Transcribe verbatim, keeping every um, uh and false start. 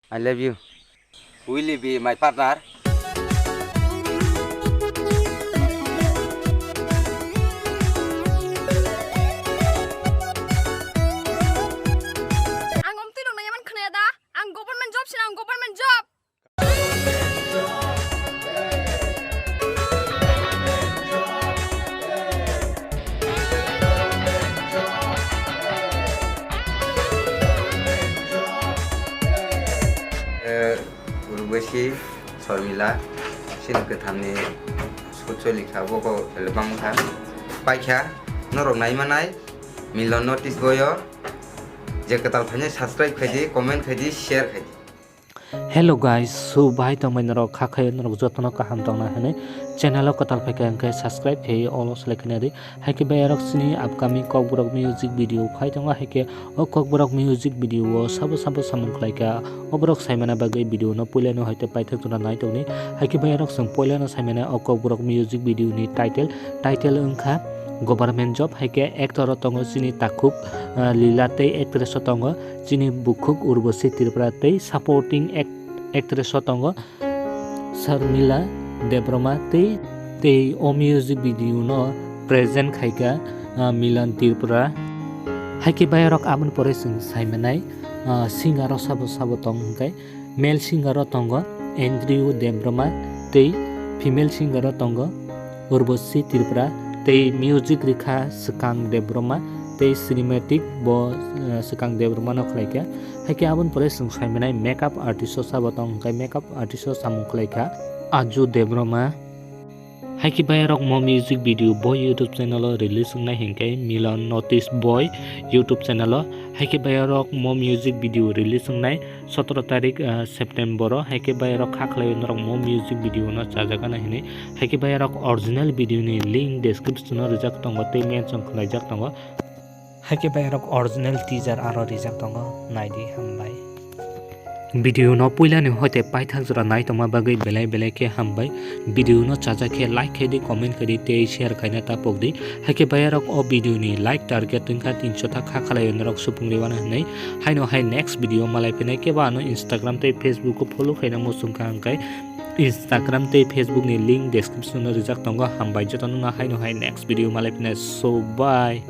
I love you. Will you be my partner? Ang omtwi rok naiman khna da. Ang government job sina, ang government job. Eh, Urbosi Sormila, sini kwthamni sucholi kha, boko lebang kha. Paikha, norok naimanai, Milon Notice Boyo, je kwtal phainai subscribe khaidi, comment khaidi, share khaidi. Hello guys, so bai tongmai norok kha khayo norok jotono kaham tongna hwnwi channel o kwtal phaikha hwnkhe subscribe khe all o select khaina di. Haikhe bayarok chini upcoming Kokborok music video phai tongo, haikhe o Kokborok music video o sabo sabo samung khlaikha, oborok saimana bagwi video no puilano hoite paithak jora nai tongni. Haikhe bayarok chwng puilano saimana o Kokborok music video ni title, title wngkha Government Job, haikhe actor o tongo chini takhuk, ah, Lila tei actress o tongo chini bukhuk Urbosi Tripura tei supporting act-, actress o tongo Sharmila Debroma tei, tei o music video no present khaikha, ah, Milan Tripura. Haikhe bayarok aboni pore chwng saimanai, ah, singer o sabo sabo tong hwnkhe male singer o tongo Andrew Debroma tei female singer o tongo Urbosi Tripura tei music rikha Swkang Debroma tei cinematic bo, eh, Swkang Debroma no khlaikha. Haikhe aboni pore chwng saimanai makeup artist o sabo tong hwnkhe makeup artist o samung khlaikha Aju Debroma. Haikhe bayarok mo music video bo YouTube channel o release wngnai hwnkhe Milan Notice Boy YouTube channel o. Haikhe bayarok mo music video release wngnai sotoro tarik, ah, September o. Haikhe bayarok kha khlai norok mo music video no chajagana hinwi. Haikhe bayarok original video ni link description o rijak tongo tei mention khlaijak tongo. Haikhe bayarok original teaser aro rijak tongo, naidi hambai. Video no puilani hoite paithak jora nai tongma bagwi belai belai khe hambai. Video no chajak khe like khaidi, comment khaidi tei share khaina ta pokdi. Haikhe bayarok o video ni like target wngkha tinso ta kha khalai norok supung riwana hinwi. Haino hai next video malai phinai khe ba ano Instagram tei Facebook o follow khaina muchungkha hwnkhe Instagram tei Facebook ni link description o rijak tongo. Hambai jotono no haino hai next video malai phinai. So bye.